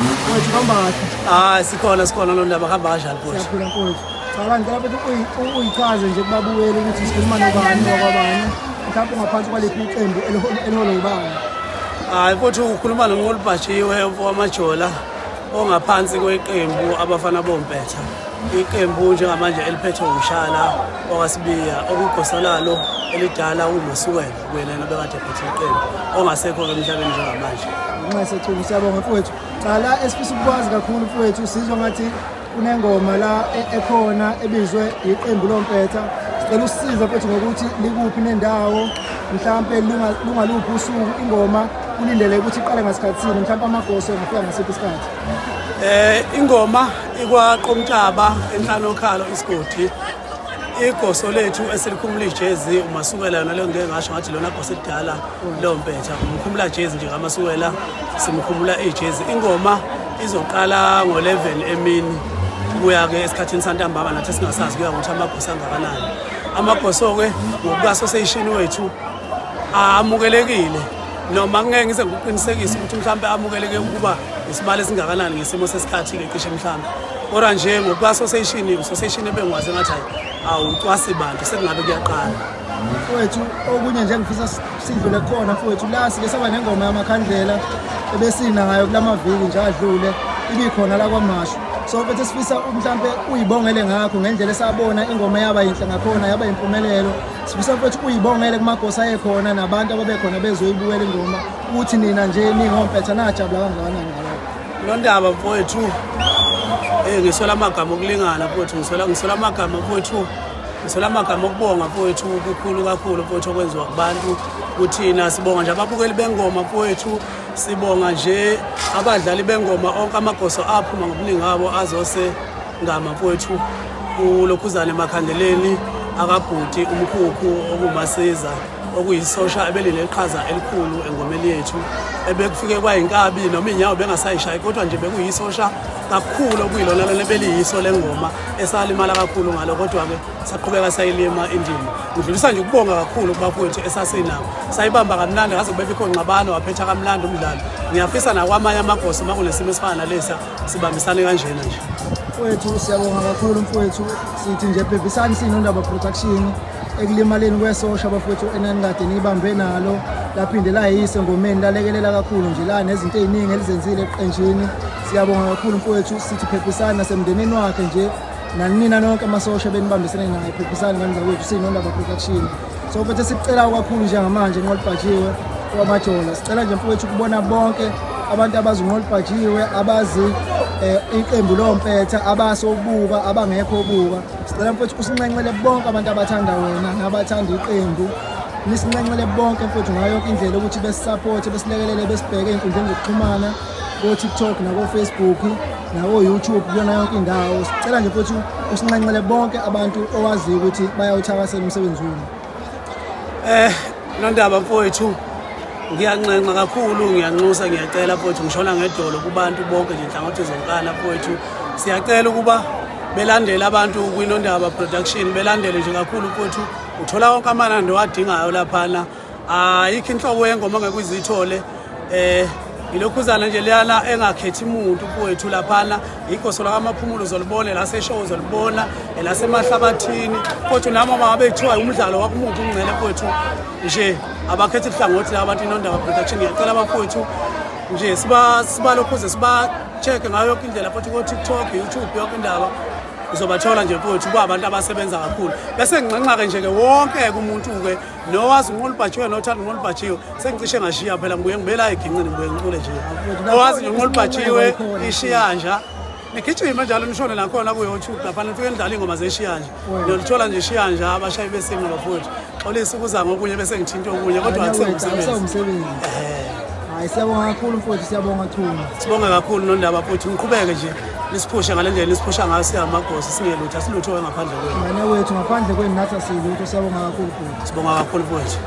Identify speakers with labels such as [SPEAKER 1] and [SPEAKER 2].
[SPEAKER 1] Mfowethu, hamba kahle.
[SPEAKER 2] Hayi, sikhona, sikhona Nondaba. Hamba kanjani, mfowethu?
[SPEAKER 1] Siyaphila, mfowethu. Cha, ngicela futhi uyichaze nje kubabukeli ukuthi sikhuluma nobani wakwabani, mhlawumbe ungaphansi kwaliphi iqembu, eliholwa yibani?
[SPEAKER 2] Hayi futhi, ukhuluma noNqolubhajiwe wamajola ongaphansi kweqembu Abafana Bompetha, iqembu njengamanje eliphethwe uMshala wakwaSibiya, okugosa lalo elidala uMasukela kuyena yena bekade ephethe iqembu, ongasekho-ke emhlabeni njengamanje.
[SPEAKER 1] Nxa sethuku, siyabonga mfowethu. Cha, la esifisa ukukwazi kakhulu, mfowethu, sizwa ngathi kunengoma la ekhona ebizwe iqembu lompetha. Sicela usisize, mfowethu, ngokuthi likuphi nendawo, mhlampe lungaluphi usuku, ingoma kulindeleke ukuthi iqale ngasikhathini, mhlampe amagoso engafika ngasiphi isikhathi?
[SPEAKER 2] Ingoma ikwaQomtaba enhlanokhalo isigodi. Igoso lethu esilikhumula ijezi uMasukela, yona leyo ngeke ngasho ngathi lona goso elidala lompetha, umkhumula jezi nje kaMasukela, simkhumula ijezi. Ingoma izoqala ngo-11 emini kuya-ke esikhathini santambama, nathi singasazi kuya ngokuthi amagoso angakanani. Amagoso-ke ngokuka-association wethu amukelekile, noma ngeke ngize ngikuqinisekise ukuthi mhlawumbe amukeleke ukuba isibalo esingakanani ngesimo sesikhathi-ke cishe mhlawumbe, kodwa nje ngokuka-association, association ebengikwazi ngathi hayi, awucwasi bantu, sekungabe kuyaqala.
[SPEAKER 1] Mfowethu, okunye nje engifisa sidlule khona, mfowethu, la sike saba nengoma yamakhandlela ebesina ngayo kulamaviki nje adlule, ibikhona la kwaMashu. So mfethu, sifisa mhlampe uyibongele ngakho ngendlela esabona ingoma yaba yinhle ngakhona, yaba impumelelo. Sifisa, mfethu, uyibongele kumagosa ayekhona nabantu ababekhona bezoyibukela ingoma, ukuthi nina nje ningompetha najabula kangakanani ngalokho.
[SPEAKER 2] Nondaba mfowethu, ngisola amagama okulingana, mfowethu, ngisola amagama, mfowethu, ngisola amagama okubonga, mfowethu, kukhulu kakhulu, mfowethu, okwenziwa kubantu kuthina. Sibonga nje ababukeli bengoma, mfowethu, sibonga nje abadlali bengoma, onke amagoso aphuma ngobuningi abo azose ngama, mfowethu, kulokhuzane emakhandeleni akabhuti umkhukhu okumasiza, okuyisosha ebelineqhaza elikhulu engomeni yethu, ebekufike kwayinkabi noma iy'nyawo bengasayishayi, kodwa nje bekuyisosha kakhulu okuyilona lona ebeliyiso lengoma esalimala kakhulu ngalo, kodwa-ke saqhubeka sayilima indima. Ngidlulisa nje ukubonga kakhulu kubafowethu esasinabo, sayibamba kamnandi ngaze kubebikho ngxabano, waphetha kamnandi umdlalo. Ngiyafisa nakwamanye amagoso uma kunesimo esifana nalesa sibambisane kanjena nje.
[SPEAKER 1] Mfowethu, siyabonga kakhulu, mfowethu. Sithi nje bhebhisani siyiNondaba Production ekulimaleni kwesosha, bafowethu, enanikade niyibambe nalo, laphinde layise engomeni, lalekelela kakhulu nje la nezinto ey'ningi elizenzile eqenjini. Siyabonga kakhulu, mfowethu. Sithi phephisani nasemndenini wakhe nje, nanina nonke amasosha benibambisene naye. Phephisani ngane zakwethu, siyiNondaba Production. So mfethu, esikucelayo kakhulu njengamanje, Nqolibhajiwe wamajola, sicela nje, mfowethu, ukubona bonke abantu abazi uNqolibhajiwe, abazi iqembu lompetha, abasobuka, abangekho buka, sicela, mfowethu, usinxenxele bonke abantu abathanda wena nabathanda iqembu, nisinxenxele bonke, mfowethu, ngayo yonke indlela ukuthi besisupport, besilekelele, besibheke ey'nkundleni zokuxhumana, ko-TikTok nako-Facebook nako-YouTube, kuyona yonke indawo. Sicela nje, mfowethu, usinxenxele bonke abantu owaziyo ukuthi bayawuthakasela umsebenzi wenu.
[SPEAKER 2] Nondaba mfowethu, ngiyanxenxa kakhulu, ngiyanxusa, ngiyacela, mfowethu, ngishona ngedolo kubantu bonke nje, inhlangothi zonkana, mfowethu. Siyacela ukuba belandele abantu kwiNondaba Production, belandele nje kakhulu, mfowethu. Uthola wonke amanandi owadingayo laphana, ayikho inhlobo yengoma ongeke uzithole. Ilokhuzana nje leyana engakhethi umuntu, mfowethu, laphana igoso lakamaphumulo uzolibona, elaseshow uzolibona, elasemahlabathini, mfowethu, noma ngabe kuthiwa umdlalo wakumuphi umngcele, mfowethu, nje abakhethi hlangothi la abantu. INondaba Production, ngiyacela abafowethu nje sibalokhuze siba-check ngayo yonke indlela futhi, ko-TikTok, YouTube, yonke indaba uzobathola nje, mfowethu, kuba abantu abasebenza kakhulu. Bese nginxenxa-ke nje-ke wonke-ke umuntu-ke nowazi uNqolubhajiwe nothanda uNqolubhajiwe, sengicishe ngashiya phela, ngibuye ngibela eginqini, ngibuye ngicule nje, owazi nje uNqolubhajiwe ishiyanja, nigijime njalo nishone nakhona ku-YouTube laphana, nifike nidlala iy'ngoma zeshiyanja, niyolithola nje ishiyanja, abashayi besinqe, bafowethu. Xolisa ukuza ngokunye bese ngithinta okunye, kodwa akusengumsebenzi.
[SPEAKER 1] Umsebenzi. Hayi, siyabonga kakhulu, mfowethu, siyabonga Chuma.
[SPEAKER 2] Sibonga kakhulu, Nondaba, futhi ngiqhubeke nje nisiphushe ngale ndlela nisiphusha ngayo. Siyamagosi, singelutho, asilutho ngaphandle kwenu.
[SPEAKER 1] Ngane wethu, ngaphandle kwenu nathi asilutho. Siyabonga kakhulu, futhi.
[SPEAKER 2] Sibonga kakhulu, mfowethu.